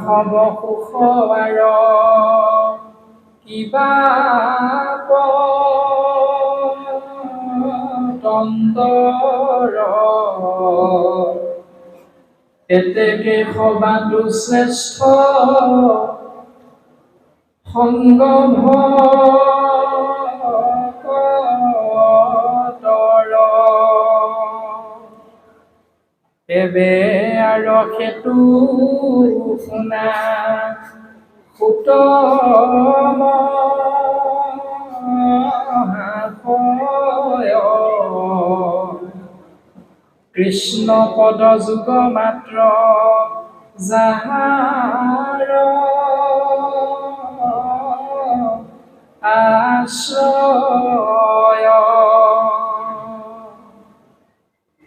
সব সুখ আৰ কিবা পটন্তৰ, এতেকে সবাতো শ্ৰেষ্ঠ সংগ ভকতৰ। এবে আৰু সেতু শুনা সুত মহাশয়, কৃষ্ণ পদ যুগ মাত্ৰ যাহাৰ আশ্ৰয়।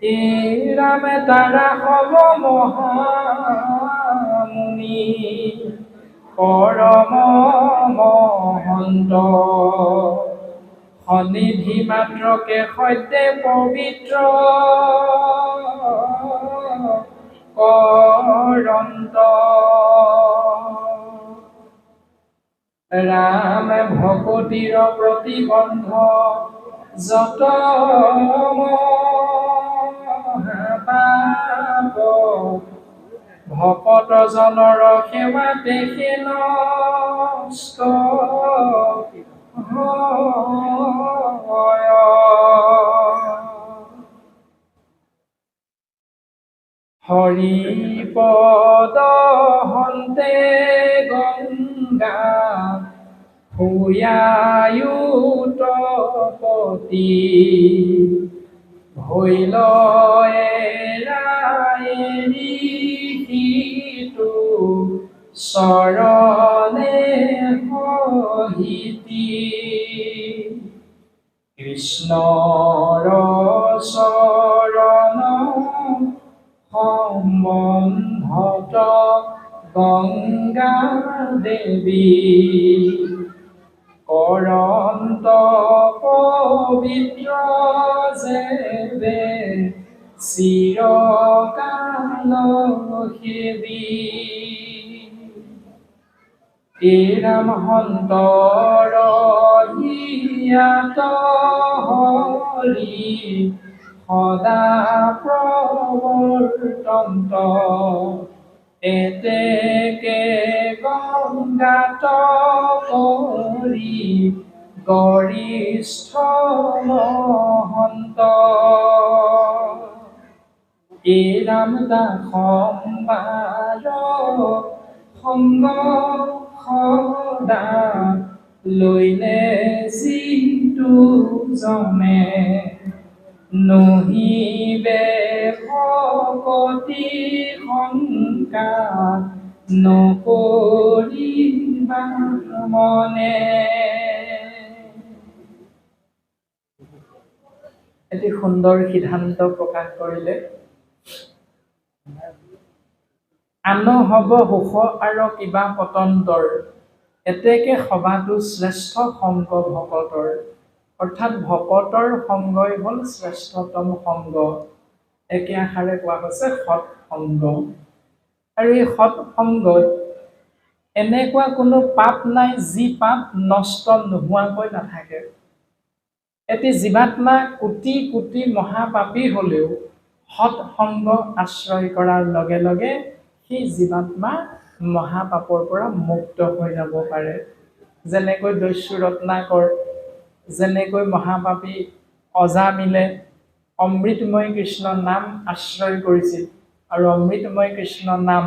এই ৰামে তাৰা সব মহামুনি পৰম মহন্ত, সন্নিধি মাত্ৰকে সত্যে পবিত্ৰ কৰন্ত। ৰাম ভকতিৰ প্ৰতিবন্ধ যত মহাপাপ, ভকত জনৰ সেৱাতে সে নষ্ট হয়। হৰি পদ হন্তে গংগা হুয়ায়ুতপতি, ভৈল এৰি সিটো চৰণে সহিতি। কৃষ্ণৰ চৰণ সম্বন্ধত গংগা দেৱী, কৰন্ত পবিত্ৰ যেবে চিৰকাল সেৱী। এ ৰাম সন্তৰ হিয়াত হৰি সদা প্ৰৱৰ্তন্ত, এতেকে গংগাত কৰি গৰিষ্ঠ মহন্ত। এ ৰাম দাসম্বাৰ সংগ সদা লৈলে যিটো জনে, নহিবে ভকতি শংকা নকৰিবা মনে। এটি সুন্দৰ সিদ্ধান্ত প্ৰকাশ কৰিলে। আন হব সুখ আৰু কিবা পটন্তৰ, এতেকে সবাতো শ্ৰেষ্ঠ সংগ ভকতৰ। অৰ্থাৎ ভকতৰ সংগই হ'ল শ্ৰেষ্ঠতম সংগ। একে আষাৰে কোৱা হৈছে সৎসংগ। আৰু এই সৎসংগত এনেকুৱা কোনো পাপ নাই যি পাপ নষ্ট নোহোৱাকৈ নাথাকে। এটি জীৱাত্মা কোটি কোটি মহাপাপী হলেও সৎসংগ আশ্ৰয় কৰাৰ লগে লগে সেই জীৱাত্মা মহাপাপৰ পৰা মুক্ত হৈ যাব পাৰে। যেনেকৈ দস্যু ৰত্নাকৰ, যেনেকৈ মহাপাপী অজামিলে অমৃতময় কৃষ্ণ নাম আশ্ৰয় কৰিছিল। আৰু অমৃতময় কৃষ্ণ নাম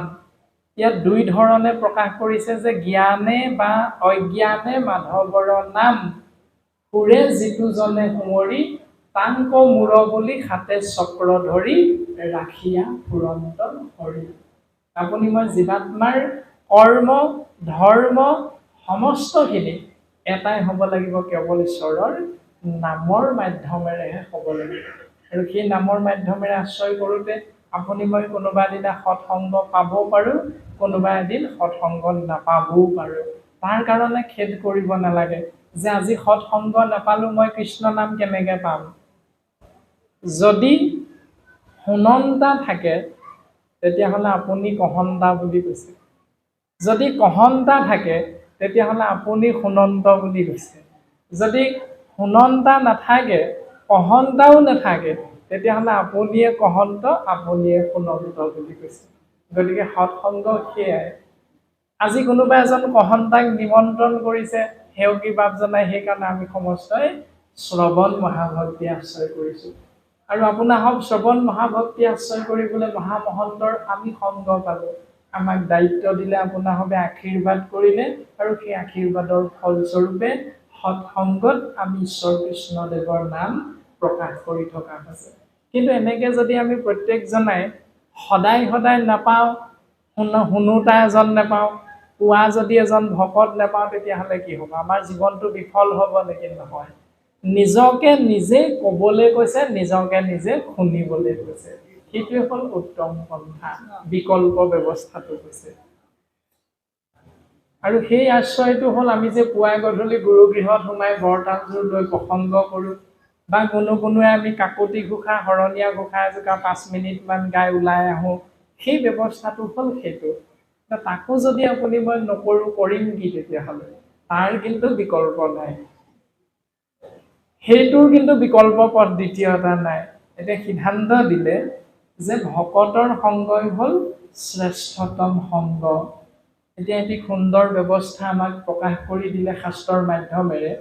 ইয়াত দুই ধৰণে প্ৰকাশ কৰিছে যে জ্ঞানে বা অজ্ঞানে মাধৱৰ নাম সুৰে যিটো জনে সুঁৱৰি, তাংক মূৰ বুলি হাতে চক্ৰ ধৰি ৰাখিয়া ফুৰন্ত হৰি। আপুনি মই জীৱাত্মাৰ কৰ্ম ধৰ্ম সমস্তখিনি এটাই হ'ব লাগিব, কেৱল ঈশ্বৰৰ নামৰ মাধ্যমেৰেহে হ'ব লাগিব। আৰু সেই নামৰ মাধ্যমেৰে আশ্ৰয় কৰোঁতে আপুনি মই কোনোবা এদিনা সৎসংগ পাব পাৰোঁ, কোনোবা এদিন সৎসংগ নাপাবও পাৰোঁ। তাৰ কাৰণে খেদ কৰিব নালাগে যে আজি সৎসংগ নাপালোঁ, মই কৃষ্ণ নাম কেনেকৈ পাম। যদি শুনন্তা থাকে তেতিয়াহ'লে আপুনি কহন্তা বুলি কৈছে। যদি কহন্তা থাকে তেতিয়াহ'লে আপুনি শুনন্ত বুলি কৈছে। যদি শুনন্তা নাথাকে, কহন্তাও নাথাকে, তেতিয়াহ'লে আপুনিয়ে কহন্ত, আপুনিয়ে শুনন্ত বুলি কৈছে। গতিকে সৎসংগ সেয়াই। আজি কোনোবা এজন কহন্তাক নিমন্ত্ৰণ কৰিছে সেউকী বাপজনাই, সেইকাৰণে আমি সমস্তই শ্ৰৱণ মহাভক্তি আশ্ৰয় কৰিছোঁ। আৰু আপোনাসৱ শ্ৰৱণ মহাভক্তি আশ্ৰয় কৰিবলৈ মহামহন্তৰ আমি সংগ পালোঁ। আমাক দায়িত্ব দিলে, আপোনাসৱে আশীৰ্বাদ কৰিলে, আৰু সেই আশীৰ্বাদৰ ফলস্বৰূপে সৎসংগত আমি ঈশ্বৰ কৃষ্ণদেৱৰ নাম প্ৰকাশ কৰি থকা হৈছে। কিন্তু এনেকৈ যদি আমি প্ৰত্যেকজনাই সদায় সদায় নাপাওঁ, শুনোতা এজন নাপাওঁ, কোৱা যদি এজন ভকত নাপাওঁ, তেতিয়াহ'লে কি হ'ব? আমাৰ জীৱনটো বিফল হ'ব নেকি? নহয়। নিজকে নিজে ক'বলৈ কৈছে, নিজকে নিজে শুনিবলৈ কৈছে। সেইটোৱে হ'ল উত্তম পন্থা, বিকল্প ব্যৱস্থাটো কৈছে। আৰু সেই আশ্ৰয়টো হ'ল আমি যে পুৱাই গধূলি গুৰুগৃহত সোমাই বৰতালযোৰ লৈ প্ৰসংগ কৰোঁ, বা কোনো কোনোৱে আমি কাকতি ঘোষা, শৰণীয়া ঘোষা এজোকা 5 মিনিটমান গাই ওলাই আহোঁ, সেই ব্যৱস্থাটো হ'ল সেইটো। তাকো যদি আপুনি মই নকৰোঁ, কৰিম কি তেতিয়াহ'লে? তাৰ কিন্তু বিকল্প নাই, সেইটোৰ কিন্তু বিকল্প পথ দ্বিতীয় এটা নাই। এতিয়া সিদ্ধান্ত দিলে যে ভকতৰ সংগই হ'ল শ্ৰেষ্ঠতম সংগ। এতিয়া এটি সুন্দৰ ব্যৱস্থা আমাক প্ৰকাশ কৰি দিলে শাস্ত্ৰৰ মাধ্যমেৰে।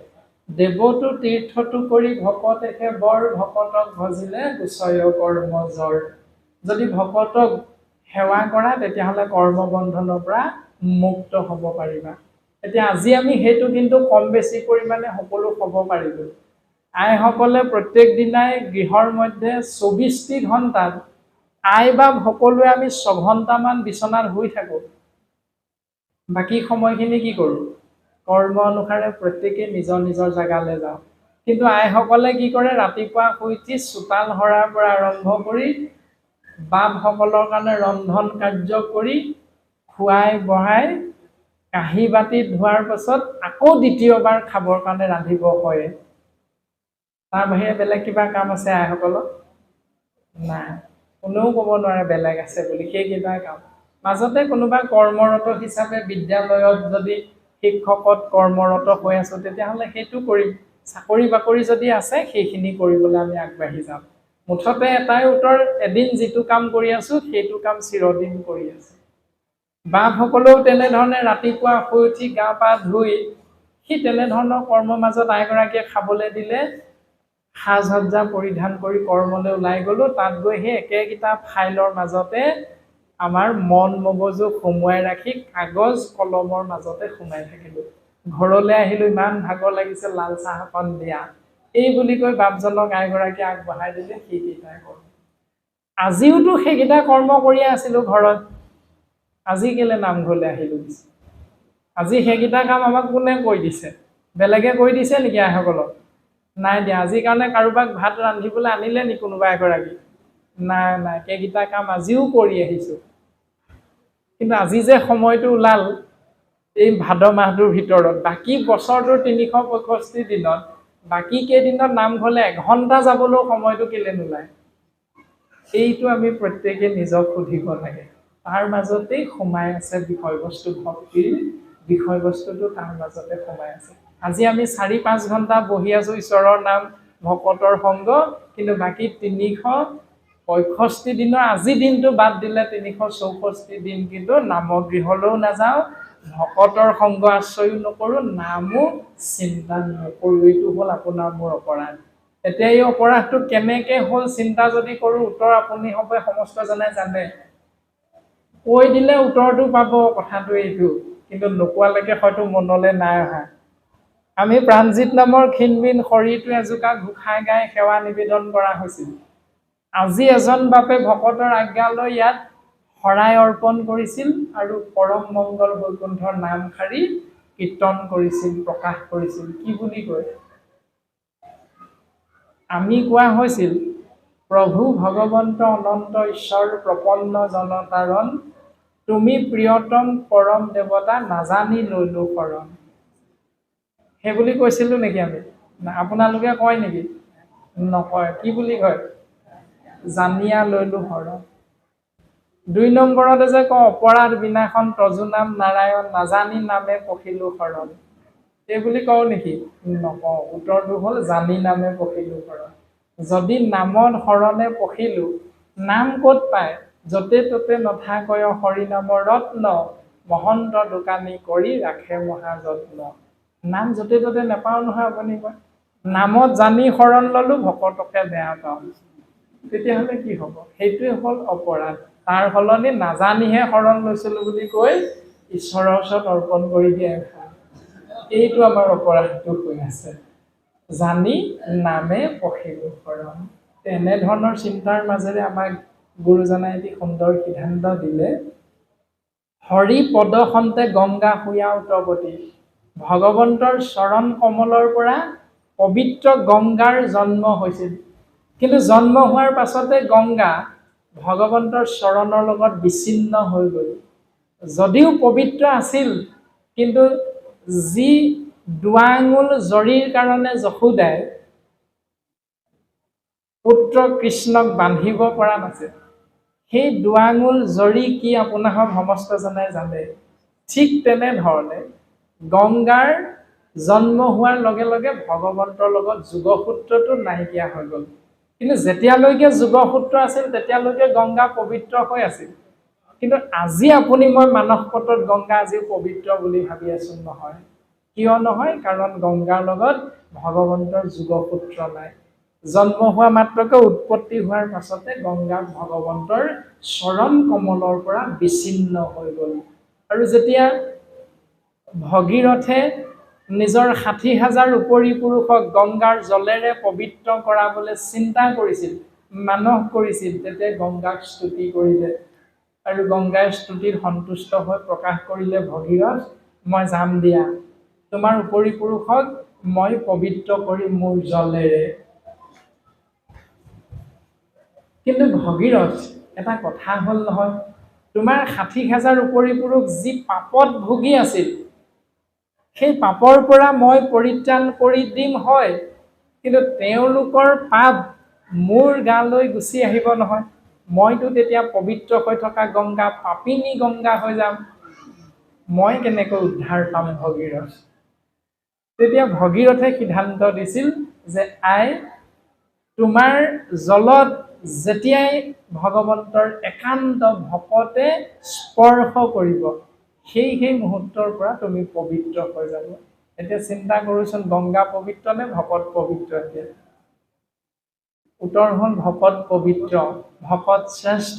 দেৱতো তীৰ্থতো কৰি ভকতেহে বৰ, ভকতক ভজিলে গুচয় কৰ্ম জ্বৰ। যদি ভকতক সেৱা কৰা তেতিয়াহ'লে কৰ্মবন্ধনৰ পৰা মুক্ত হ'ব পাৰিবা। এতিয়া আজি আমি সেইটো কিন্তু কম বেছি পৰিমাণে সকলো হ'ব পাৰিলোঁ। আইসকলে প্ৰত্যেক দিনাই গৃহৰ মধ্যে 24টি ঘণ্টাত আই বাপ সকলোৱে আমি 6 ঘণ্টামান বিচনাত শুই থাকোঁ, বাকী সময়খিনি কি কৰোঁ? কৰ্ম অনুসাৰে প্ৰত্যেকেই নিজৰ নিজৰ জেগালৈ যাওঁ। কিন্তু আইসকলে কি কৰে? ৰাতিপুৱা শুই উঠি চোতাল সৰাৰ পৰা আৰম্ভ কৰি বাপসকলৰ কাৰণে ৰন্ধন কাৰ্য কৰি খুৱাই বঢ়াই কাঁহী বাতি ধোৱাৰ পাছত আকৌ দ্বিতীয়বাৰ খাবৰ কাৰণে ৰান্ধিব হয়। তাৰ বাহিৰে বেলেগ কিবা কাম আছে আইসকলৰ? নাই, কোনেও ক'ব নোৱাৰে বেলেগ আছে বুলি। সেইকেইটা কাম মাজতে কোনোবা কৰ্মৰত হিচাপে বিদ্যালয়ত যদি শিক্ষকত কৰ্মৰত হৈ আছোঁ তেতিয়াহ'লে সেইটো কৰিম। চাকৰি বাকৰি যদি আছে সেইখিনি কৰিবলৈ আমি আগবাঢ়ি যাম। মুঠতে এটাই উত্তৰ, এদিন যিটো কাম কৰি আছোঁ সেইটো কাম চিৰদিন কৰি আছোঁ। বাপসকলেও তেনেধৰণে ৰাতিপুৱা শুই উঠি গা পা ধুই সি তেনেধৰণৰ কৰ্মৰ মাজত আইগৰাকীয়ে খাবলৈ দিলে সাজ সজ্জা পৰিধান কৰি কৰ্মলৈ ওলাই গ'লোঁ। তাত গৈ সেই একেকেইটা ফাইলৰ মাজতে আমাৰ মন মগজু সোমোৱাই ৰাখি কাগজ কলমৰ মাজতে সোমাই থাকিলোঁ। ঘৰলৈ আহিলোঁ, ইমান ভাগৰ লাগিছে, লাল চাহ অকণ দিয়া এই বুলি কৈ বাপজনক আইগৰাকীয়ে আগবঢ়াই দিলে সেইকেইটাই কৰ্ম। আজিওতো সেইকেইটা কৰ্ম কৰিয়ে আছিলোঁ ঘৰত, আজি কেলে নামঘৰলৈ আহিলোঁ? আজি সেইকেইটা কাম আমাক কোনে কৈ দিছে? বেলেগে কৈ দিছে নেকি আইসকলক? নাই দিয়া। আজিৰ কাৰণে কাৰোবাক ভাত ৰান্ধিবলৈ আনিলে নি কোনোবা এগৰাকী? নাই নাই, সেইকেইটা কাম আজিও কৰি আহিছোঁ। কিন্তু আজি যে সময়টো ওলাল এই ভাদ মাহটোৰ ভিতৰত, বাকী বছৰটোৰ 365 দিনত বাকী কেইদিনত নামঘৰলৈ এঘণ্টা যাবলৈও সময়টো কেলে নোলায়? এইটো আমি প্ৰত্যেকে নিজক সুধিব লাগে। তাৰ মাজতেই সোমাই আছে বিষয়বস্তু, ভক্তিৰ বিষয়বস্তুটো তাৰ মাজতে সোমাই আছে। আজি আমি 4-5 ঘণ্টা বহি আছোঁ ঈশ্বৰৰ নাম, ভকতৰ সংগ, কিন্তু বাকী 365 দিনৰ আজি দিনটো বাদ দিলে 364 দিন কিন্তু নামগৃহলৈও নাযাওঁ, ভকতৰ সংগ আশ্ৰয়ো নকৰোঁ, নামো চিন্তা নকৰোঁ। এইটো হ'ল আপোনাৰ মোৰ অপৰাধ। এতিয়া এই অপৰাধটো কেনেকৈ হ'ল চিন্তা যদি কৰোঁ, উত্তৰ আপুনি হবে সমস্তজনে জানে। কৈ দিলে উত্তৰটো পাব, কথাটো এইটো, কিন্তু নোকোৱালৈকে হয়তো মনলৈ নাই অহা। আমি প্ৰাণজিত নামৰ ক্ষীণমীন শৰীৰটো এজোকা ঘোষা গাই সেৱা নিবেদন কৰা হৈছিল। আজি এজন বাপে ভকতৰ আজ্ঞা লৈ ইয়াত শৰাই অৰ্পণ কৰিছিল আৰু পৰম মংগল বৈকুণ্ঠৰ নামষাৰি কীৰ্তন কৰিছিল, প্ৰকাশ কৰিছিল। কি বুলি কয়? আমি কোৱা হৈছিল, প্ৰভু ভগৱন্ত অনন্ত ঈশ্বৰ প্ৰপন্ন জনতাৰণ, তুমি প্ৰিয়তম পৰম দেৱতা নাজানি ললো শৰণ। সেই বুলি কৈছিলোঁ নেকি আমি? আপোনালোকে কয় নেকি? নকয়। কি বুলি কয়? জানিয়া ললো শৰণ। 2 নম্বৰতে যে কওঁ অপৰাধ বিনাশন তজু নাম নাৰায়ণ, নাজানি নামে পখিলো শৰণ, এই বুলি কওঁ নেকি? নকওঁ। উত্তৰটো হ'ল জানি নামে পখিলো শৰণ। যদি নামত শৰণে পখিলো, নাম ক'ত পায়? য'তে ত'তে নথাকয় হৰি নামৰ ৰত্ন, মহন্ত দোকানী কৰি ৰাখে মহাযত্ন। নাম য'তে ত'তে নাপাওঁ নহয়। আপুনি কয় নামত জানি শৰণ ললো, ভকতকে বেয়া পাওঁ, তেতিয়াহ'লে কি হ'ব? সেইটোৱে হ'ল অপৰাধ। তাৰ সলনি নাজানিহে শৰণ লৈছিলো বুলি কৈ ঈশ্বৰৰ ওচৰত অৰ্পণ কৰি দিয়ে। এইটো আমাৰ অপৰাধটো হৈ আছে, জানি নামে পখিলো শৰণ। এনেধৰণৰ চিন্তাৰ মাজেৰে আমাক গুৰুজনাই এটি সুন্দৰ সিদ্ধান্ত দিলে। হৰি পদ সন্তে গংগা হুয়া উতপতি, ভগৱন্তৰ চৰণ কমলৰ পৰা পবিত্ৰ গংগাৰ জন্ম হৈছিল। কিন্তু জন্ম হোৱাৰ পাছতে গংগা ভগৱন্তৰ চৰণৰ লগত বিচ্ছিন্ন হৈ গ'ল। যদিও পবিত্ৰ আছিল, কিন্তু যি দুৱাঙুল জৰীৰ কাৰণে যশোদাই পুত্ৰ কৃষ্ণক বান্ধিব পৰা নাছিল, সেই দুৱাঙুল জৰী কি আপোনাক সমস্তজনে জানে। ঠিক তেনেধৰণে গংগাৰ জন্ম হোৱাৰ লগে লগে ভগৱন্তৰ লগত যোগসূত্ৰটো নাইকিয়া হৈ গ'ল। কিন্তু যেতিয়ালৈকে যোগসূত্ৰ আছিল তেতিয়ালৈকে গংগা পবিত্ৰ হৈ আছিল। কিন্তু আজি আপুনি মই মানস পটত গংগা আজিও পবিত্ৰ বুলি ভাবি আছো নহয়। কিয় নহয়? কাৰণ গংগাৰ লগত ভগৱন্তৰ যোগসূত্ৰ নাই। জন্ম হোৱা মাত্ৰকে উৎপত্তি হোৱাৰ পাছতে গংগা ভগৱন্তৰ চৰণ কমলৰ পৰা বিচ্ছিন্ন হৈ গ'ল। আৰু যেতিয়া ভগীৰথে নিজৰ 60,000 উপৰি পুৰুষক গংগাৰ জলেৰে পবিত্ৰ কৰাবলৈ চিন্তা কৰিছিল, মানস কৰিছিল, তেতিয়া গংগাক স্তুতি কৰিলে আৰু গংগাই স্তুতিত সন্তুষ্ট হৈ প্ৰকাশ কৰিলে, ভগীৰথ মই যাম দিয়া, তোমাৰ উপৰি পুৰুষক মই পবিত্ৰ কৰিম মোৰ জলেৰে। কিন্তু ভগীৰথ এটা কথা হ'ল নহয়, তোমাৰ 60,000 উপৰি পুৰুষ যি পাপত ভুগি আছিল, সেই পাপৰ পৰা মই পৰিত্ৰাণ কৰি দিম হয়, কিন্তু তেওঁলোকৰ পাপ মোৰ গালৈ গুচি আহিব নহয়। মইতো তেতিয়া পবিত্ৰ হৈ থকা গংগা পাপিনী গংগা হৈ যাম, মই কেনেকৈ উদ্ধাৰ পাম ভগীৰথ? তেতিয়া ভগীৰথে সিদ্ধান্ত দিছিল যে আই, তোমাৰ জলত যেতিয়াই ভগৱন্তৰ একান্ত ভকতে স্পৰ্শ কৰিব, সেই সেই মুহূৰ্তৰ পৰা তুমি পবিত্ৰ হৈ যাব। এতিয়া চিন্তা কৰোচোন, গংগা পবিত্ৰ নে ভকত পবিত্ৰ? এতিয়া উত্তৰ হ'ল ভকত পবিত্ৰ, ভকত শ্ৰেষ্ঠ।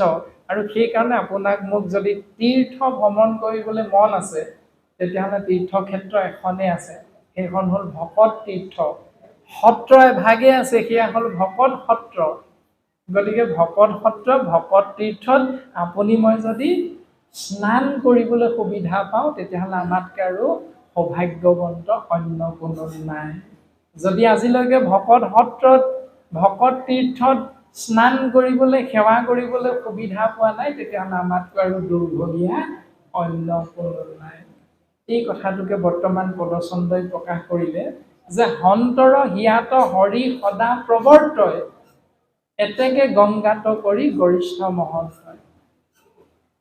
আৰু সেইকাৰণে আপোনাক মোক যদি তীৰ্থ ভ্ৰমণ কৰিবলৈ মন আছে, তেতিয়াহ'লে তীৰ্থক্ষেত্ৰ এখনেই আছে, সেইখন হ'ল ভকত তীৰ্থ। সত্ৰ এভাগে আছে, সেয়া হ'ল ভকত সত্ৰ। গতিকে ভকত সত্ৰ, ভকত তীৰ্থত আপুনি মই যদি স্নান কৰিবলৈ সুবিধা পাওঁ, তেতিয়াহ'লে আমাতকৈ আৰু সৌভাগ্যৱন্ত অন্য কোনো নাই। যদি আজিলৈকে ভকত সত্ৰত, ভকত তীৰ্থত স্নান কৰিবলৈ, সেৱা কৰিবলৈ সুবিধা পোৱা নাই, তেতিয়াহ'লে আমাতকৈ আৰু দুৰ্ভগীয়া অন্য কোনো নাই। এই কথাটোকে বৰ্তমান পদচন্দ্ৰই প্ৰকাশ কৰিলে যে সন্তৰ হিয়াত হৰি সদা প্ৰৱৰ্তয়, এতেকে গংগাত কৰি গৰিষ্ঠ মহন্তই।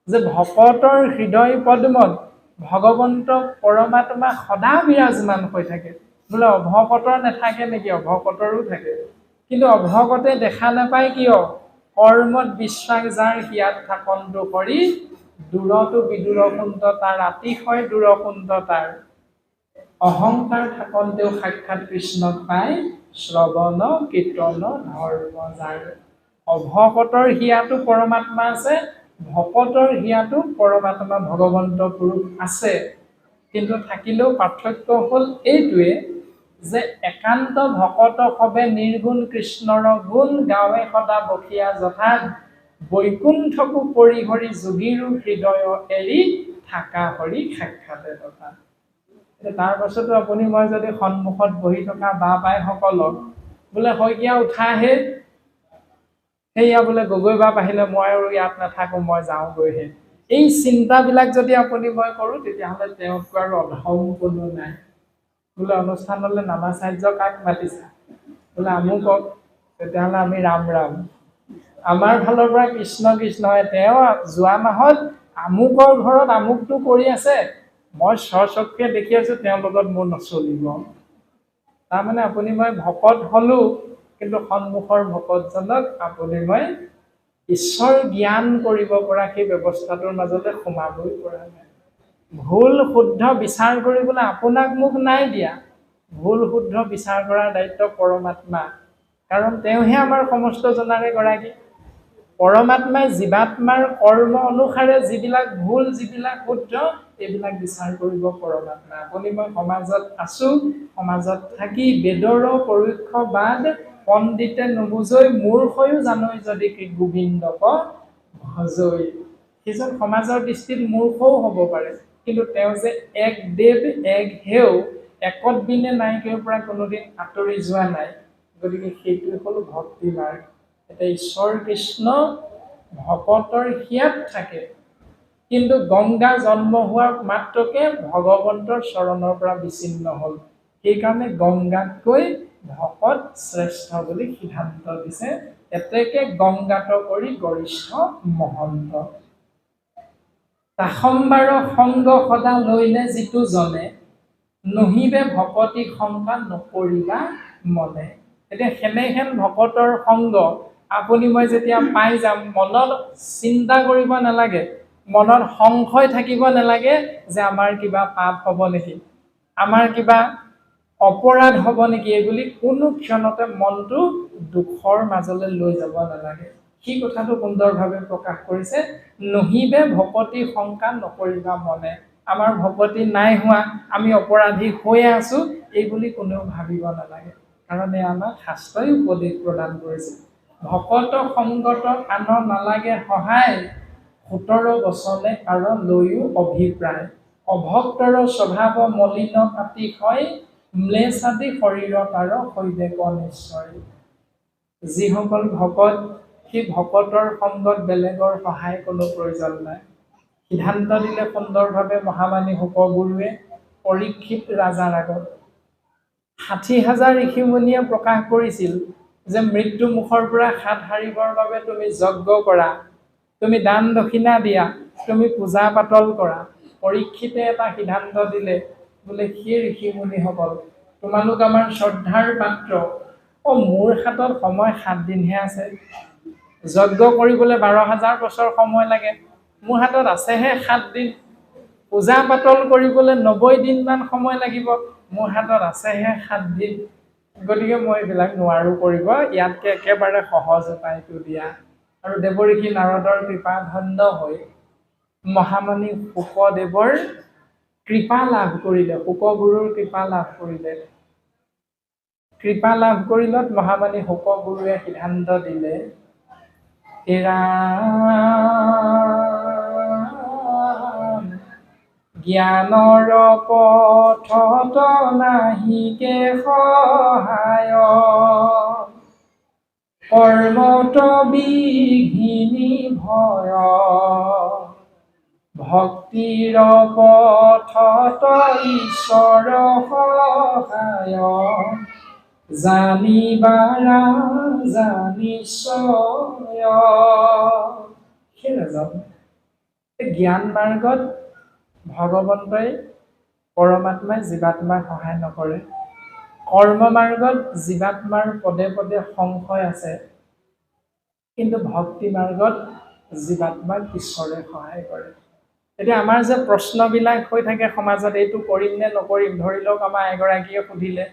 যে ভকতৰ হৃদয় পদ্মত ভগৱন্ত পৰমাত্মা সদা বিৰাজমান হৈ থাকে। বোলে অভকতৰ নাথাকে নেকি? অভকতৰো থাকে, কিন্তু অভকতে দেখা নাপায়। কিয়? কৰ্মত বিশ্বাস যাৰ হিয়াত থাকন্তু কৰি, দূৰতো বিদূৰকুন্ত তাৰ, আতিশয় দূৰকুন্ত তাৰ। অহংকাৰ থাকন্তেও সাক্ষাৎ কৃষ্ণক পাই, শ্ৰৱণ কীৰ্তন ধৰ্ম যাৰ। অভকতৰ হিয়াতো পৰমাত্মা আছে, ভকতৰ হিয়াতো পৰমাত্মা ভগৱন্ত পুৰুষ আছে। কিন্তু থাকিলেও পাৰ্থক্য হ'ল এইটোৱে যে একান্ত ভকত সবে নিৰ্গুণ কৃষ্ণৰ গুণ গাৱে সদা বসিয়া যথা, বৈকুণ্ঠকো পৰিহৰি যোগীৰো হৃদয় এৰি থাকা হৰি সাক্ষাতে তথা। তাৰ পাছতো আপুনি মই যদি সন্মুখত বহি থকা বা বাইসকলক বোলে শইকীয়া উঠাহে, সেয়া বোলে গগৈ বাপ আহিলে মই আৰু ইয়াত নাথাকো, মই যাওঁগৈহে, এই চিন্তাবিলাক যদি আপুনি মই কৰোঁ, তেতিয়াহ'লে তেওঁতকৈ আৰু অধম কোনো নাই। বোলে অনুষ্ঠানলৈ নামাচাৰ্য কাক মাতিছা? বোলে আমুকক, তেতিয়াহ'লে আমি ৰাম ৰাম। আমাৰ ফালৰ পৰা কৃষ্ণ কৃষ্ণ হয়, তেওঁ যোৱা মাহত আমুকৰ ঘৰত আমুকটো কৰি আছে, মই স্বচক্ষে দেখি আছো, তেওঁৰ লগত মোৰ নচলিব। তাৰমানে আপুনি মই ভকত হলো, কিন্তু সন্মুখৰ ভকতজনক আপুনি মই ঈশ্বৰ জ্ঞান কৰিব পৰা সেই ব্যৱস্থাটোৰ মাজতে সোমাবই পৰা নাই। ভুল শুদ্ধ বিচাৰ কৰিবলৈ আপোনাক মোক নাই দিয়া, ভুল শুদ্ধ বিচাৰ কৰাৰ দায়িত্ব পৰমাত্মা, কাৰণ তেওঁহে আমাৰ সমস্ত জনাৰে গৰাকী। পৰমাত্মাই জীৱাত্মাৰ কৰ্ম অনুসাৰে যিবিলাক ভুল যিবিলাক শুদ্ধ এইবিলাক বিচাৰ কৰিব পৰমাত্মা। আপুনি মই সমাজত আছো, সমাজত থাকি বেদৰ পৰোক্ষ বাদ পণ্ডিতে নুবুজৈ, মূৰ্খয়ো জানৈ যদি গোবিন্দক ভজৈ। সেইজন সমাজৰ দৃষ্টিত মূৰ্খও হ'ব পাৰে, কিন্তু তেওঁ যে এক দেৱ এক হেও, একত বিনে নাইকিয়াৰ পৰা কোনোদিন আঁতৰি যোৱা নাই। গতিকে সেইটোৱে হ'ল ভক্তি মাৰ্গ। এতিয়া ঈশ্বৰ কৃষ্ণ ভকতৰ হিয়াত থাকে, কিন্তু গংগা জন্ম হোৱাৰ মাত্ৰকে ভগৱন্তৰ চৰণৰ পৰা বিচ্ছিন্ন হ'ল। সেইকাৰণে গংগাতকৈ ভকত শ্ৰেষ্ঠ বুলি সিদ্ধান্ত দিছে। এতেকে গংগাত কৰি গৰিষ্ঠ মহন্ত। তাসম্বাৰ সংগ সদা লৈলে যিটো জনে, নহিবে ভকতি শংকা নকৰিবা মনে। এতিয়া সেনেহেন ভকতৰ সংগ আপুনি মই যেতিয়া পাই যাম, মনত চিন্তা কৰিব নালাগে, মনত সংশয় থাকিব নালাগে যে আমাৰ কিবা পাপ হ'ব নেকি, আমাৰ কিবা অপৰাধ হ'ব নেকি, এই বুলি কোনো ক্ষণতে মনটো দুখৰ মাজলৈ লৈ যাব নালাগে। সেই কথাটো সুন্দৰভাৱে প্ৰকাশ কৰিছে, নহিবে ভকতি শংকা নকৰিবা মনে। আমাৰ ভকতি নাই হোৱা, আমি অপৰাধী হৈয়ে আছো, এই বুলি কোনেও ভাবিব নালাগে, কাৰণ এই আমাক শাস্ত্ৰই উপদেশ প্ৰদান কৰিছে। ভকত সংগত আন নালাগে সহায়, 17 বচনে আৰু লৈও অভিপ্ৰায়। অভক্তৰ স্বভাৱ মলিন আতিশয়, ম্লেছ আদি শৰীৰত আৰু হৈবেক নিশ্চয়। যিসকল ভকত, সেই ভকতৰ সংগত বেলেগৰ সহায় কোনো প্ৰয়োজন নাই। সিদ্ধান্ত দিলে সুন্দৰভাৱে মহামানী শুকগুৰুৱে পৰীক্ষিত ৰাজাৰ আগত। 60,000 ঋষিমুনিয়ে প্ৰকাশ কৰিছিল যে মৃত্যু মুখৰ পৰা হাত সাৰিবৰ বাবে তুমি যজ্ঞ কৰা, তুমি দান দক্ষিণা দিয়া, তুমি পূজা পাতল কৰা। পৰীক্ষিতে এটা সিদ্ধান্ত দিলে, বোলে সেই ঋষিমুনিসকল তোমালোক আমাৰ শ্ৰদ্ধাৰ পাত্ৰ, মোৰ হাতত সময় 7 দিনহে আছে, যজ্ঞ কৰিবলৈ 12,000 বছৰ সময় লাগে, মোৰ হাতত আছেহে 7 দিন, পূজা পাতল কৰিবলৈ 90 দিনমান সময় লাগিব, মোৰ হাতত আছেহে 7 দিন, গতিকে মই এইবিলাক নোৱাৰোঁ কৰিব, ইয়াতকৈ একেবাৰে সহজ উপায়টো দিয়া। আৰু দেৱঋষি নাৰদৰ কৃপা ধন্য হৈ মহামণি শুকদেৱৰ কৃপা লাভ কৰিলে, শুকগুৰুৰ কৃপা লাভ কৰিলে। কৃপা লাভ কৰিলত মহামণি শুকগুৰুৱে সিদ্ধান্ত দিলে, ৰাম জ্ঞানৰ পথত নাহিকে সহায়, কৰ্মত বিঘিনি ভয়, ভক্তিৰ পথত ঈশ্বৰ সহায়, জানিবা ৰাজা নিশ্চয়। সেই ৰাজা জ্ঞান মাৰ্গত ভগৱন্তই পৰমাত্মাই জীৱাত্মাক সহায় নকৰে। কৰ্ম মাৰ্গত জীৱাত্মাৰ পদে পদে সংশয় আছে, কিন্তু ভক্তি মাৰ্গত জীৱাত্মাক ঈশ্বৰে সহায় কৰে। এতিয়া আমাৰ যে প্ৰশ্নবিলাক হৈ থাকে সমাজত, এইটো কৰিম নে নকৰিম, ধৰি লওক আমাৰ এগৰাকীয়ে সুধিলে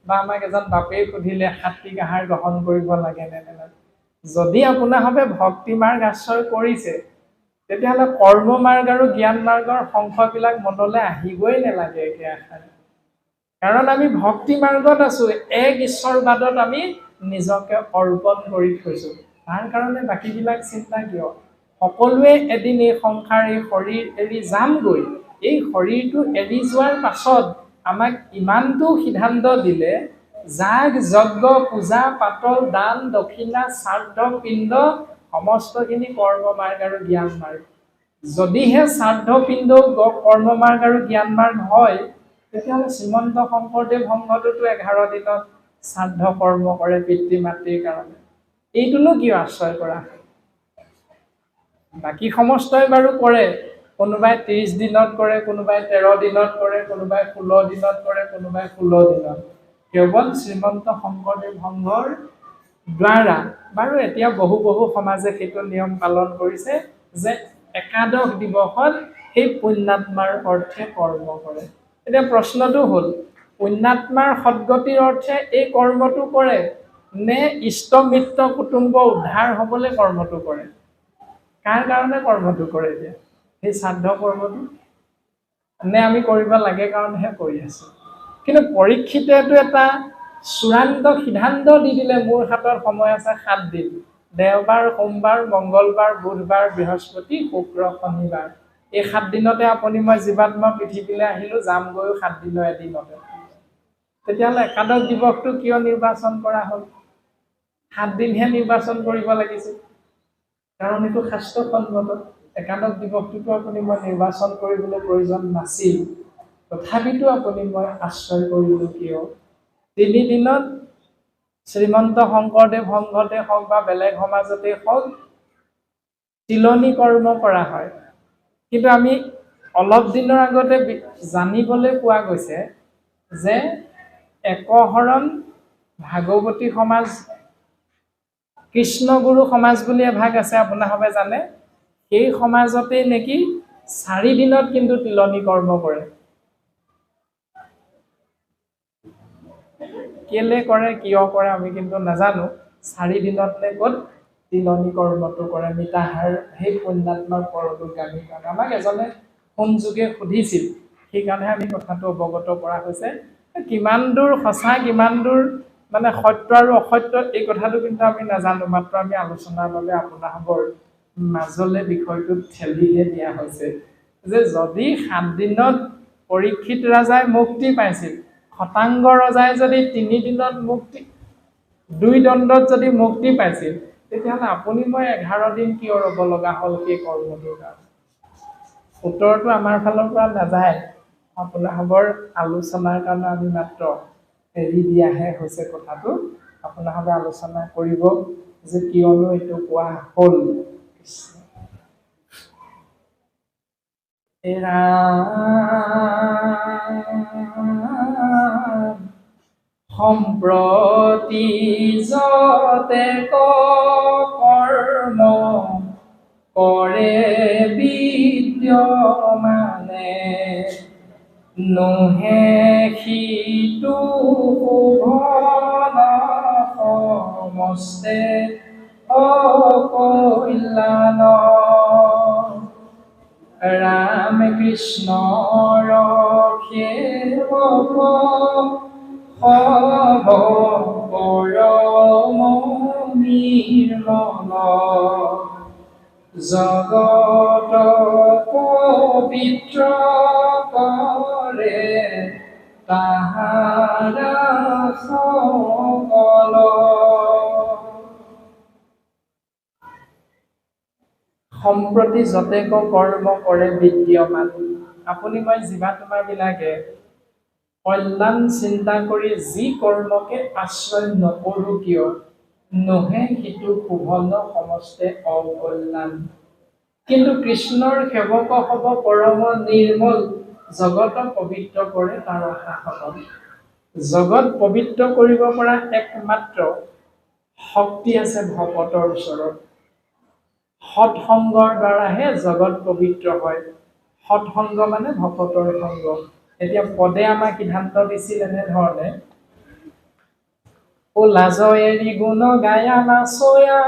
বা আমাক এজন বাপেই সুধিলে সাত্বিক আহাৰ গ্ৰহণ কৰিব লাগে নে নালাগে। যদি আপোনাৰভাৱে ভক্তি মাৰ্গ আশ্ৰয় কৰিছে, তেতিয়াহ'লে কৰ্ম মাৰ্গ আৰু জ্ঞান মাৰ্গৰ সংশয়বিলাক মনলৈ আহিবই নালাগে একে আষাৰে। কাৰণ আমি ভক্তি মাৰ্গত আছো, এক ঈশ্বৰবাদত আমি নিজকে অৰ্পণ কৰি থৈছো। তাৰ কাৰণে বাকীবিলাক চিন্তা কিয়? সকলোৱে এদিন এই সংসাৰ, এই শৰীৰ এৰি যামগৈ। এই শৰীৰটো এৰি যোৱাৰ পাছত আমাক ইমানটো সিদ্ধান্ত দিলে, যাগ যজ্ঞ পূজা পাতল দান দক্ষিণা শ্ৰাদ্ধ পিণ্ড সমস্তখিনি কৰ্ম মাৰ্গ আৰু জ্ঞান মাৰ্গ। যদিহে শ্ৰাদ্ধ পিণ্ডও কৰ্ম মাৰ্গ আৰু জ্ঞান মাৰ্গ হয়, তেতিয়াহ'লে শ্ৰীমন্ত শংকৰদেৱ সংঘটোতো 11 দিনত শ্ৰাদ্ধ কৰ্ম কৰে পিতৃ মাতৃৰ কাৰণে। এইটোনো কিয় আশ্ৰয় কৰা? বাকী সমস্তই বাৰু কৰে, কোনোবাই 30 দিনত কৰে, কোনোবাই 13 দিনত কৰে, কোনোবাই 16 দিনত কৰে, কোনোবাই 16 দিনত। কেৱল শ্ৰীমন্ত শংকৰদেৱ সংঘৰ দ্বাৰা বাৰু এতিয়া বহু বহু সমাজে সেইটো নিয়ম পালন কৰিছে যে একাদশ দিৱসত সেই পুণ্যাত্মাৰ অৰ্থে কৰ্ম কৰে। এতিয়া প্ৰশ্নটো হ'ল, পুণ্যাত্মাৰ সদ্গতিৰ অৰ্থে এই কৰ্মটো কৰে নে ইষ্ট মিত্ৰ কুটুম্ব উদ্ধাৰ হ'বলৈ কৰ্মটো কৰে? কাৰ কাৰণে কৰ্মটো কৰে এতিয়া সেই শ্ৰাদ্ধ কৰ্মটো? নে আমি কৰিব লাগে কাৰণেহে কৰি আছোঁ? কিন্তু পৰীক্ষিতেতো এটা চূড়ান্ত সিদ্ধান্ত দি দিলে, মোৰ হাতত সময় আছে 7 দিন, দেওবাৰ, সোমবাৰ, মংগলবাৰ, বুধবাৰ, বৃহস্পতি, শুক্ৰ, শনিবাৰ। এই 7 দিনতে আপুনি মই জীৱাত্মা পৃথিৱীলৈ আহিলোঁ, যামগৈও 7 দিনৰ এদিনতে। তেতিয়াহ'লে একাদশ দিৱসটো কিয় নিৰ্বাচন কৰা হ'ল? 7 দিনহে নিৰ্বাচন কৰিব লাগিছিল, কাৰণ এইটো শাস্ত্ৰসন্মত। একাদশ দিৱসটোতো আপুনি মই নিৰ্বাচন কৰিবলৈ প্ৰয়োজন নাছিল, তথাপিতো আপুনি মই আশ্ৰয় কৰিলোঁ কিয়? 3 দিনত শ্ৰীমন্ত শংকৰদেৱ সংঘতে হওক বা বেলেগ সমাজতে হওক তিলনি কৰ্ম কৰা হয়। কিন্তু আমি অলপ দিনৰ আগতে জানিবলৈ পোৱা গৈছে যে একশৰণ ভাগৱতী সমাজ, কৃষ্ণগুৰু সমাজ বুলি এভাগ আছে, আপোনাসবে জানে। সেই সমাজতেই নেকি 4 দিনত কিন্তু তিলনি কৰ্ম কৰে। কেলে কৰে, কিয় কৰে আমি কিন্তু নাজানো। 4 দিনত নে ক'ত তিলনি কৰ্মটো কৰে মিতাহাৰ সেই পুণ্যাত্মাৰ পৰলোকগামীৰ কাৰণে। আমাক এজনে ফোনযোগে সুধিছিল, সেইকাৰণে আমি কথাটো অৱগত কৰা হৈছে। কিমান দূৰ সঁচা, কিমান দূৰ মানে সত্য আৰু অসত্য এই কথাটো কিন্তু আমি নাজানো, মাত্ৰ আমি আলোচনাৰ বাবে আপোনাসবৰ মাজলৈ বিষয়টো ঠেলিহে দিয়া হৈছে যে যদি 7 দিনত পৰীক্ষিত ৰাজাই মুক্তি পাইছিল, শতাংগ ৰজাই যদি 3 দিনত মুক্তি, 2 দণ্ডত যদি মুক্তি পাইছিল, তেতিয়াহ'লে আপুনি মই 11 দিন কিয় ৰ'ব লগা হ'ল সেই কৰ্মটোৰ কাৰণে? উত্তৰটো আমাৰ ফালৰ পৰা নাযায়, আপোনাসবৰ আলোচনাৰ কাৰণে আমি মাত্ৰ এৰি দিয়াহে হৈছে কথাটো। আপোনাসবে আলোচনা কৰিব যে কিয়নো এইটো কোৱা হ'ল। সম্প্ৰতি যতেক কৰ্ম কৰে বিদ্যমানে, নোহে সিটো শোভন সমস্তে অকল্যাণ। ৰাম কৃষ্ণৰ সেৱক সব পৰম নিৰ্মল, জগত পবিত্ৰ কৰে তাহাৰ সকল। সম্প্ৰতি যতেক কৰ্ম কৰে বিদ্যমান, আপুনি মই জীৱাত্মাবিলাকে কল্যাণ চিন্তা কৰি যি কৰ্মকে আশ্ৰয় নকৰোঁ কিয়, নোহে সিটো শোভন সমস্তে অকল্যাণ। কিন্তু কৃষ্ণৰ সেৱক হ'ব পৰম নিৰ্মল, জগত পবিত্ৰ কৰে তাৰ আশা সকল। জগত পবিত্ৰ কৰিব পৰা একমাত্ৰ শক্তি আছে ভকতৰ ওচৰত। সৎসংগৰ দ্বাৰাহে জগত পবিত্ৰ হয়। সৎসংগ মানে ভকতৰ সংগ। এতিয়া পদে আমাক সিদ্ধান্ত দিছিল এনেধৰণে, ও লাজ এৰি গুণ গায়া নাচয়া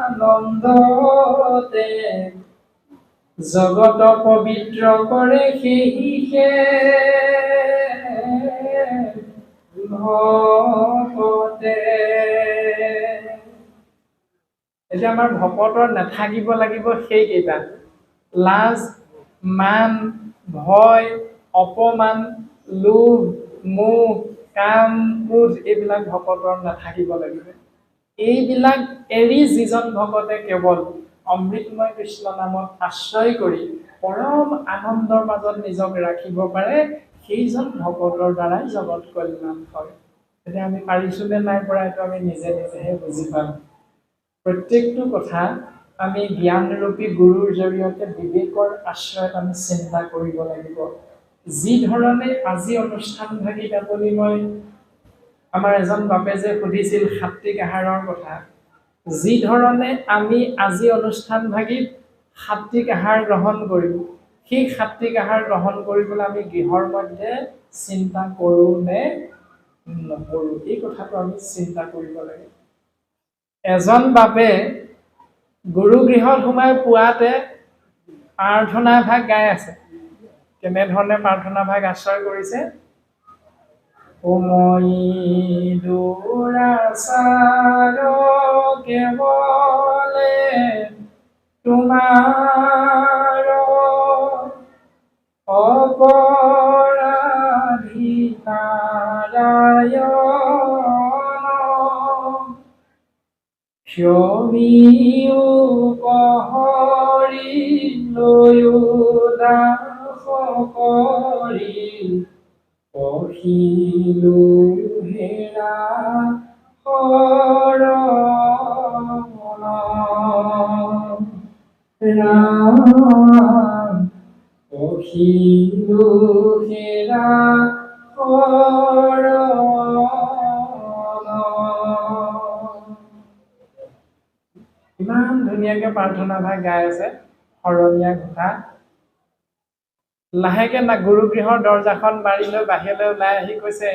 আনন্দতে, জগত পবিত্ৰ কৰে সেহিসে ভকতে। এতিয়া আমাৰ ভকতৰ নাথাকিব লাগিব সেইকেইটা, লাজ, মান, ভয়, অপমান, লোভ, মোহ, কাম, ক্ৰোধ, এইবিলাক ভকতৰ নাথাকিব লাগিব। এইবিলাক এৰি যিজন ভকতে কেৱল অমৃতময় কৃষ্ণ নামত আশ্ৰয় কৰি পৰম আনন্দৰ মাজত নিজক ৰাখিব পাৰে, সেইজন ভকতৰ দ্বাৰাই জগত কল্যাণ হয়। তেতিয়া আমি পাৰিছোঁনে নাই পৰা এইটো আমি নিজে নিজেহে বুজি পাম। প্ৰত্যেকটো কথা আমি জ্ঞানৰূপী গুৰুৰ জৰিয়তে বিবেকৰ আশ্ৰয়ত আমি চিন্তা কৰিব লাগিব। যি ধৰণে আজি অনুষ্ঠান ভাগিত আপুনি মই আমাৰ এজন বাপে যে সুধিছিল সাত্বিক আহাৰৰ কথা, যি ধৰণে আমি আজি অনুষ্ঠান ভাগিত সাত্বিক আহাৰ গ্ৰহণ কৰিম, সেই সাত্বিক আহাৰ গ্ৰহণ কৰিবলৈ আমি গৃহৰ মধ্যে চিন্তা কৰোঁ নে নকৰোঁ, এই কথাটো আমি চিন্তা কৰিব লাগে। এজন বাপে গুৰুগৃহত সোমাই পুৱাতে প্ৰাৰ্থনা ভাগ গাই আছে। কেনেধৰণে প্ৰাৰ্থনা ভাগ আশ্ৰয় কৰিছে? ওময়ী দুৰাচাৰ কেৱলে তোমাৰ অপৰাধী নাৰায়ণ, ক্ষমিও কহৰি লৈও দাস কৰি পশিলো হেৰা শৰণ ৰাম, পশিলো হেৰা শৰণ। ইমান ধুনীয়াকে প্ৰাৰ্থনা ভাগ গাই আছে শৰণীয়া ঘোষা। লাহেকে না গুৰুগৃহৰ দৰ্জাখন মাৰি লৈ বাহিৰলৈ ওলাই আহি কৈছে,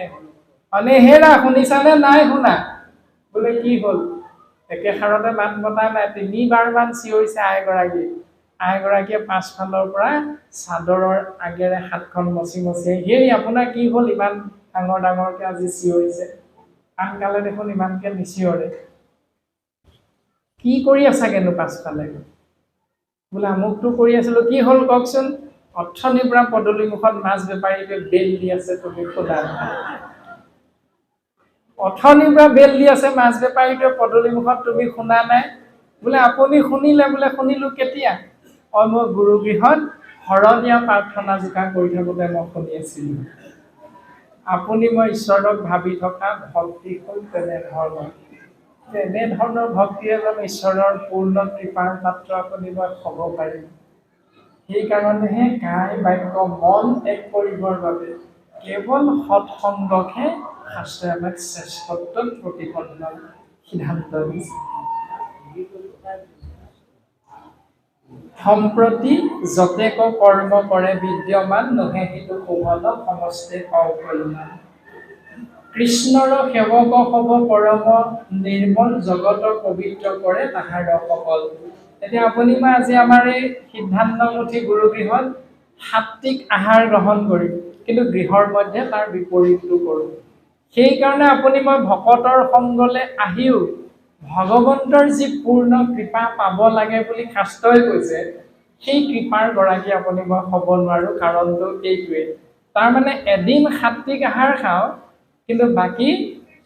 অনে হেৰা শুনিছানে নাই শুনা? বোলে কি হ'ল? একেষাৰতে মাত মতা নাই, তিনিবাৰমান চিঞৰিছে আইগৰাকী। আইগৰাকীয়ে পাছফালৰ পৰা চাদৰৰ আগেৰে হাতখন মচি মচি, হেৰি আপোনাৰ কি হ'ল ইমান ডাঙৰ ডাঙৰকে আজি চিঞৰিছে, আনকালে দেখোন ইমানকে নিচিঞৰে, কি কৰি আছাগেনো পাছফালে? বোলে আমুকটো কৰি আছিলো, কি হ'ল কওকচোন? অথনিৰ পৰা পদূলিমুখত মাছ বেপাৰীটোৱে বেল দি আছে, তুমি সোধা নাই। অথনিৰ পৰা বেল দি আছে মাছ বেপাৰীটোৱে পদূলিমুখত, তুমি শুনা নাই? বোলে আপুনি শুনিলে? বোলে শুনিলো। কেতিয়া? অ মই গুৰুগৃহত শৰণীয়া প্ৰাৰ্থনা যোগাৰ কৰি থাকোঁতে মই শুনি আছিলো। আপুনি মই ঈশ্বৰক ভাবি থকা ভক্তি হ'ল তেনেধৰণৰ। তেনেধৰণৰ ভক্তিয়ে জানো ঈশ্বৰৰ পূৰ্ণ কৃপাৰ পাত্ৰ আপুনি মই হ'ব পাৰিম? সেইকাৰণেহে কায় বাক্য মন এক কৰিবৰ বাবে কেৱল সৎসংগকহে শাস্ত্ৰই আমাক শ্ৰেষ্ঠত্বত প্ৰতিপন্ন সিদ্ধান্ত দিছে। সম্প্ৰতি যতেক কৰ্ম কৰে বিদ্যমান, নোহে সিটো শোভন সমস্তে অকল্যাণ। কৃষ্ণৰ সেৱক হব পৰম নিৰ্মল, জগত পবিত্ৰ কৰে তাহাৰ সকল। এতিয়া আপুনি মই আজি আমাৰ এই সিদ্ধান্তমুঠি গুৰুগৃহত সাত্বিক আহাৰ গ্ৰহণ কৰিম, কিন্তু গৃহৰ মধ্যে তাৰ বিপৰীতটো কৰোঁ। সেইকাৰণে আপুনি মই ভকতৰ সংগলৈ আহিও ভগৱন্তৰ যি পূৰ্ণ কৃপা পাব লাগে বুলি শাস্ত্ৰই কৈছে, সেই কৃপাৰ গৰাকী আপুনি মই হ'ব নোৱাৰোঁ। কাৰণটো এইটোৱেই, তাৰমানে এদিন সাত্বিক আহাৰ খাওঁ, কিন্তু বাকী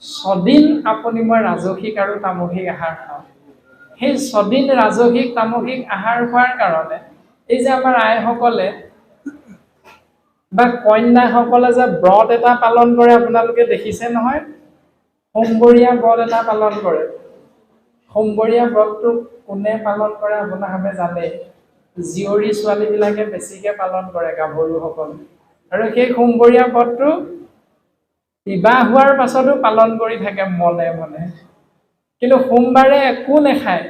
ছদিন আপুনি মই ৰাজসিক আৰু তামসিক আহাৰ খাওঁ। সেই ছদিন ৰাজসিক তামসিক আহাৰ খোৱাৰ কাৰণে এই যে আমাৰ আইসকলে বা কন্যাসকলে যে ব্ৰত এটা পালন কৰে, আপোনালোকে দেখিছে নহয়, সোমবৰীয়া ব্ৰত এটা পালন কৰে। সোমবৰীয়া ব্ৰতটো কোনে পালন কৰে আপোনালোকে জানে, জীয়ৰী ছোৱালীবিলাকে বেছিকে পালন কৰে, গাভৰুসকলে। আৰু সেই সোমবৰীয়া ব্ৰতটো বিবাহ হোৱাৰ পাছতো পালন কৰি থাকে মনে মনে, কিন্তু সোমবাৰে একো নাখায়,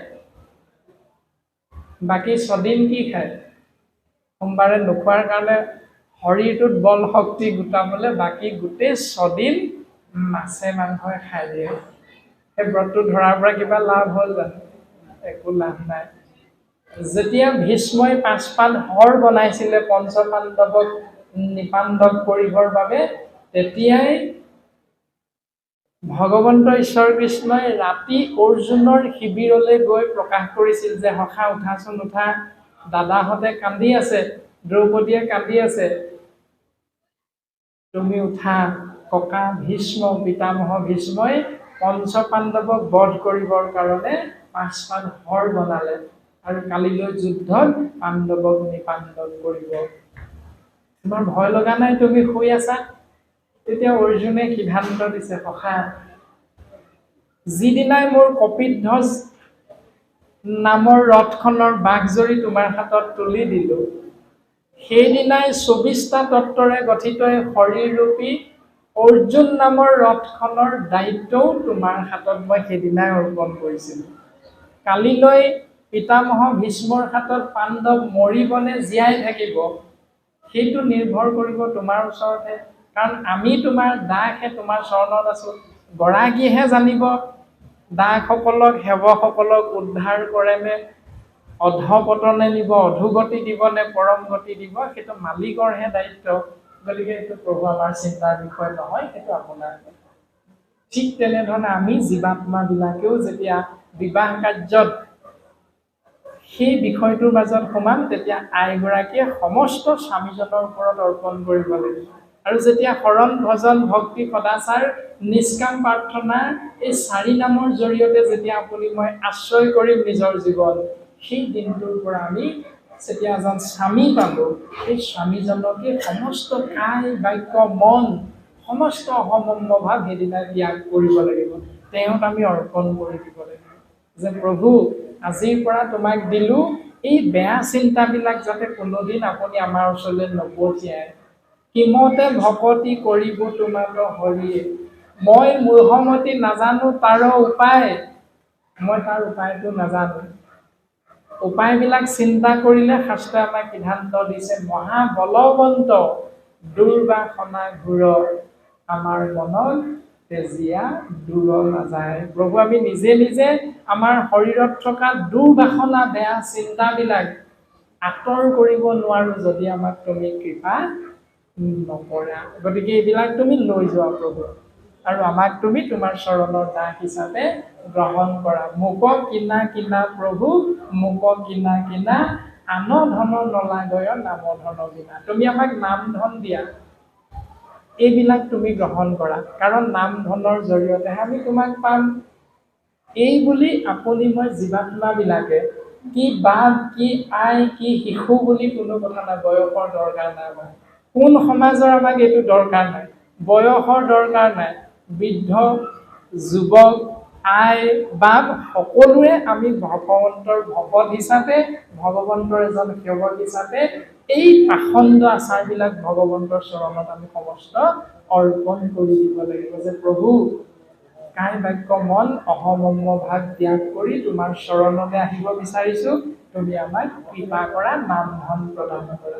বাকী ছদিন কি খায়? সোমবাৰে নোখোৱাৰ কাৰণে শৰীৰটোত বল শক্তি গোটাবলৈ বাকী গোটেই ছদিন মাছে মাংসই খাই দিয়ে। সেই ব্ৰতটো ধৰাৰ পৰা কিবা লাভ হ'ল জানো? একো লাভ নাই। যেতিয়া ভীষ্মই পাঁচপাত হৰ বনাইছিলে পঞ্চপাণ্ডৱক নিপাণ্ডৱ কৰিবৰ বাবে, তেতিয়াই ভগৱন্ত ঈশ্বৰ কৃষ্ণই ৰাতি অৰ্জুনৰ শিবিৰলৈ গৈ প্ৰকাশ কৰিছিল যে সখা উঠাচোন উঠা, দাদাহঁতে কান্দি আছে, দ্ৰৌপদীয়ে কান্দি আছে, তুমি উঠা, ককা ভীষ্ম পিতামহ ভীষ্মই পঞ্চপাণ্ডৱক বধ কৰিবৰ কাৰণে পাঁচপাত হৰ বনালে আৰু কালিলৈ যুদ্ধত পাণ্ডৱক নিপাণ্ডৱ কৰিব। তোমাৰ ভয় লগা নাই? তুমি শুই আছা? তেতিয়া অৰ্জুনে সিদ্ধান্ত দিছে, সখা যিদিনাই মোৰ কপিধ্বজ নামৰ ৰথখনৰ বাঘজৰী তোমাৰ হাতত তুলি দিলোঁ, সেইদিনাই 24টা তত্ত্বৰে গঠিত এই শৰীৰৰূপী অৰ্জুন নামৰ ৰথখনৰ দায়িত্বও তোমাৰ হাতত মই সেইদিনাই অৰ্পণ কৰিছিলোঁ। কালিলৈ পিতামহ ভীষ্মৰ হাতত পাণ্ডৱ মৰিবনে জীয়াই থাকিব সেইটো নিৰ্ভৰ কৰিব তোমাৰ ওচৰতহে, কাৰণ আমি তোমাৰ দাসহে, তোমাৰ চৰণত আছোঁ। গৰাকীহে জানিব দাসসকলক, সেৱকসকলক উদ্ধাৰ কৰেনে অধপতনে নিব, অধোগতি দিব নে পৰম গতি দিব, সেইটো মালিকৰহে দায়িত্ব। গতিকে এইটো প্ৰভু আমাৰ চিন্তাৰ বিষয় নহয়, সেইটো আপোনাৰ কথা। ঠিক তেনেধৰণে আমি জীৱাত্মাবিলাকেও যেতিয়া বিবাহ কাৰ্যত সেই বিষয়টোৰ মাজত সোমাম, তেতিয়া আইগৰাকীয়ে সমস্ত স্বামীজনৰ ওপৰত অৰ্পণ কৰিব লাগিব। আৰু যেতিয়া শৰণ, ভজন, ভক্তি, সদাচাৰ, নিষ্কাম প্ৰাৰ্থনা এই চাৰি নামৰ জৰিয়তে যেতিয়া আপুনি মই আশ্ৰয় কৰিম নিজৰ জীৱন, সেই দিনটোৰ পৰা আমি যেতিয়া এজন স্বামী পালোঁ, সেই স্বামীজনকে সমস্ত কায়, বাক্য, মন, সমস্ত অসমম্য ভাৱ সেইদিনা ত্যাগ কৰিব লাগিব। তেওঁক আমি অৰ্পণ কৰি দিব লাগিব যে প্ৰভু আজিৰ পৰা তোমাক দিলোঁ, এই বেয়া চিন্তাবিলাক যাতে কোনোদিন আপুনি আমাৰ ওচৰলৈ নপঠিয়ায়। কিমতে ভকতি কৰিব তোমাক হৰিয়ে, মই মূঢ়মতি নাজানো তাৰ উপায়, মই তাৰ উপায়টো নাজানো। উপায়বিলাক চিন্তা কৰিলে শাস্ত্ৰই আমাক সিদ্ধান্ত দিছে, মহাবলৱন্ত দুৰ্বাসনা ঘূৰ আমাৰ মনত তেজিয়া দূৰ নাযায়। প্ৰভু আমি নিজে নিজে আমাৰ শৰীৰত থকা দুৰ্বাসনা, বেয়া চিন্তাবিলাক আঁতৰ কৰিব নোৱাৰোঁ যদি আমাক তুমি কৃপা নকৰা। গতিকে এইবিলাক তুমি লৈ যোৱা প্ৰভু, আৰু আমাক তুমি তোমাৰ চৰণৰ দাস হিচাপে গ্ৰহণ কৰা। মোক কিনা কিনা প্ৰভু, মোক কিনা কিনা, আন ধন নলাগয় নাম ধন বিনা। তুমি আমাক নাম ধন দিয়া, এইবিলাক তুমি গ্ৰহণ কৰা, কাৰণ নাম ধনৰ জৰিয়তেহে আমি তোমাক পাম। এই বুলি আপুনি মই জীৱাত্মাবিলাকে কি বাপ, কি আই, কি শিশু বুলি কোনো কথা নাই, বয়সৰ দৰকাৰ নাই আমাৰ। কোন সমাজৰ আমাক এইটো দৰকাৰ নাই, বয়সৰ দৰকাৰ নাই। বৃদ্ধ, যুৱক, আই, বাপ সকলোৱে আমি ভগৱন্তৰ ভকত হিচাপে, ভগৱন্তৰ এজন সেৱক হিচাপে এই পাখণ্ড আচাৰবিলাক ভগৱন্তৰ চৰণত আমি সমস্ত অৰ্পণ কৰি দিব লাগিব যে প্ৰভু কায়, বাক্য, মন অহমম্য ভাৱ ত্যাগ কৰি তোমাৰ চৰণলৈ আহিব বিচাৰিছোঁ, তুমি আমাক কৃপা কৰা, নাম ধন প্ৰদান কৰা।